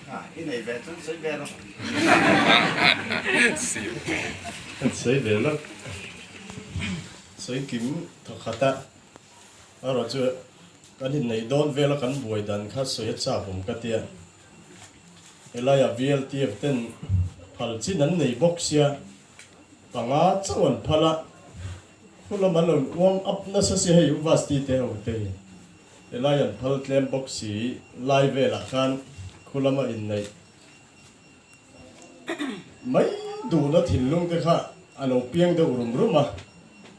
I nei ve chuan sawi ve rawh. Kan sawi ve lo. Sawi kim thawkhat a. Erawh chu kan inneih dawn vela kan buai dan kha sawi a chak awm ka tia. Helaiah VLTF ten phal chin an nei bawk sia, panga chauh an phal a, khu lam an lo warm up nasa sia hei Uvasti te ho te hi. Helai an phal tlem bawk si lai velah khan khu lama inneih mai duhna thinlung te kha a lo piang deuh rum rum a,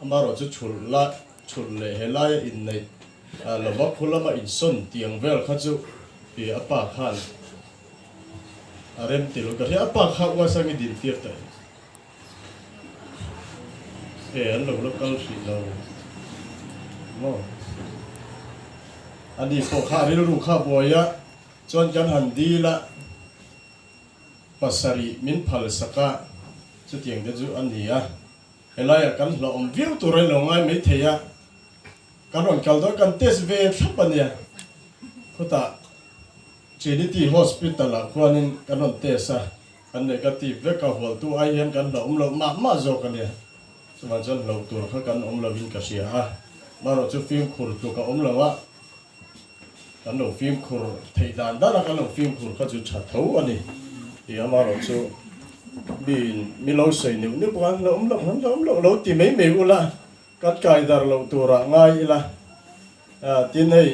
amaherawh chu chhulh la chhulh leh helaia inneih lova khu lama insawn tiang vel kha chu ih a pa khan a rem ti lo ka hria, a pa kha uasangi din tir ta em? E an lo la kal hrih lo maw? Ani pawh kha a rilru kha a buai a, chuan kan han dil a. Pasarih min phal sak a, chutiang te chu a ni a. Helaiah kan hlauhawm viau tur a lo ngai mai thei a, kan rawn kal dawn kan test ve thlap a nia. Khutah Trinity Hospital ah khuanin kan rawn test a, kan negative vek a, hualtu ai hian kan hlauhawm loh mah mah zawk a nia. Chuvang chuan hlauh tur kha kan awm lovin ka hria a, marawh chu fimkhur tluk a awm lo a. Kan lo fimkhur theih dan dan a, kan lo fimkhur kha chu tha tho a ni tih amaherawh chu miin mi lo sawi neuh neuh bawk a, lo awm loh lo awm loh lo ti mai mai ula, kan kai dar loh turah ngai ila. Tin hei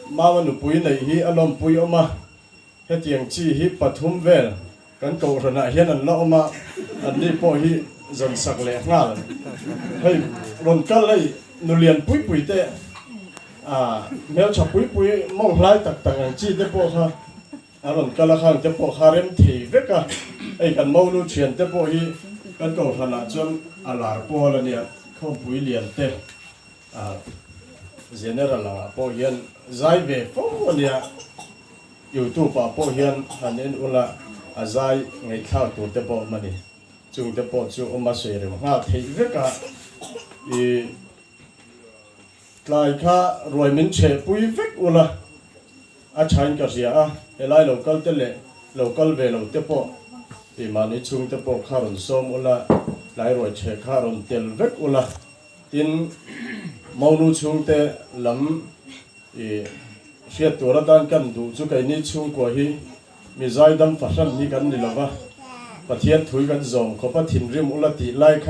Mama nupui neih hi a lawmpui awm a, hetiang chi hi pathum vel kan kohhranah hian an la awm a, anni pawh hi zawn sak leh nghal. Hei rawn kal hei nulian pui pui te ah hmeltha pui pui mawng hlai tak tak ang chi te pawh kha a rawn kal a, khang te pawh kha rem thei vek a. Hei kan monu thian te pawh hi kan kohhranah chuan a lar pawl a nia, khawmpui lian te ah General angah pawh hian zai ve fo a nia. Youtube ah pawh hian han en ula a zai ngaihthlak tur te pawh awm a ni. Chung te pawh chu awm a sawi rem nghal theih vek a. I tlai kha ruai min chheh pui vek ula a thain ka hria a, helai lo kal te leh lo kal ve lo te pawh i mahni chhung te pawh kha rawn sawm ula, tlai ruai chheh kha rawn tel vek ula. Tin, Monu chhungte lam I hriat tur atan kan duh chu keini chhungkua hi mi zaidam fahran hi kan ni lova, Pathian thui kan zawm khawp a thinrim ula tih lai kha.